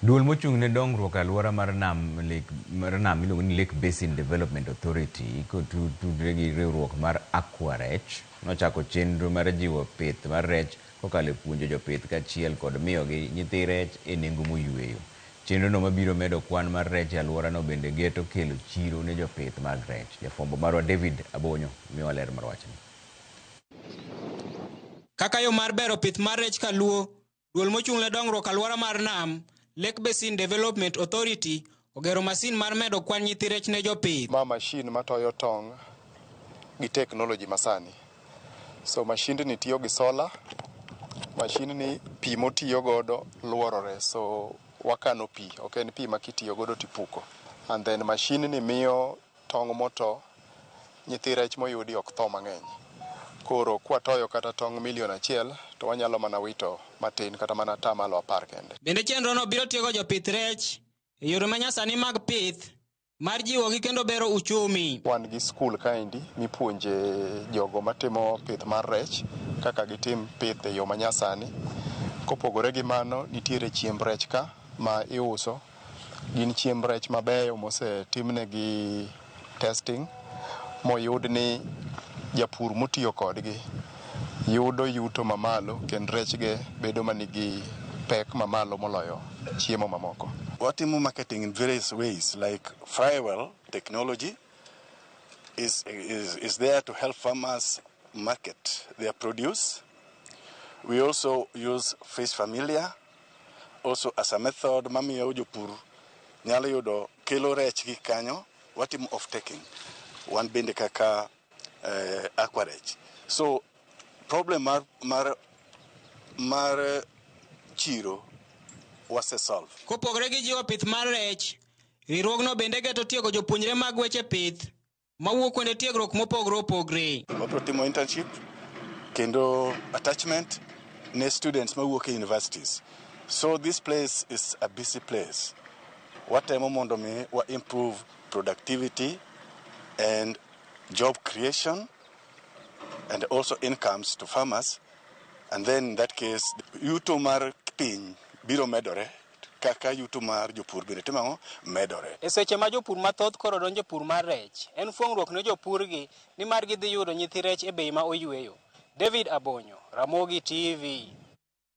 Duol mochung' ne dongruok e alwora mar nam lake, mar nam miluongo ni Lake Basin Development Authority kotudre gi riwruok mar Aquarech nochako chenro mar jiwo pith mar rech kokalo e puonjo jopith kaachiel kod miyogi nyithi rech e nengo moyueyo. Chenrono mabiro medo kwan mar rech e alworano bende geto kelo chiro ne jopith mag rech. Jafwambo marwa David Abonyo miyowa ler mar wachni. Kaka yo mar bero pith mar rech kaluo, duol mochung' ne dongruok alwora mar nam, Lake Basin Development Authority, ogero masin mar medo kwan nyithi rech ne jopith. Ma mashin matoyo tong' gi technology masani. So mashindni tiyo gi solar, mashindni pi motiyo godo luorore so wakano pi, ok en pi ma kitiyo godo tipuko. And then mashindni miyo tong' moto nyithi rech moyudi ok tho mang'eny. Koro kwatoyo kata tong' milion 1 to wanyalo mana wito matin kata mana 10% kende. Bende chenrono biro tiego jopith rech e yore manyasani mag pith mar jiwogi kendo bero uchumi. Wan gi skul kaendi mipuonje jogo matimo pith mar rech kaka gitim pith e yo manyasani. Kopogore gi mano, nitiere chiemb rech ka ma iuso. Gin chiemb rech mabeyo mosetimnegi testing moyud ni japur motiyo kodgi yudo yuto mamalo kendo rechge bedo manigi pek mamalo moloyo chiemo mamoko. Watimo marketing in various ways like Frywell technology is there to help farmers market their produce. We also use Fish Familia also as a method mamiyo jopur nyalo yudo kelo rech gi kanyo watimo off taking wan bende kaka Aquarech. So problem mar chiro wase solve. Kopogore gi jiwo pith mar rech, riwruogno bende geto tiego jopuonjre mag weche pith mawuok kuonde tiegruok mopogore opogore. Wabiro timo internship kendo attachment ne students mawuok e universities. So this place is a busy place. Watemo mondo mi wa improve productivity and job creation and also incomes to farmers. And then in that case, yuto mar piny biro medore kaka yuto mar jopur bende timo ang'o medore. E seche ma jopur mathoth koro donjo e pur mar rech, en fuong'ruok ne jopurgi nimar gidhi yudo nyithi rech e bei ma oyueyo. David Abonyo, Ramogi TV.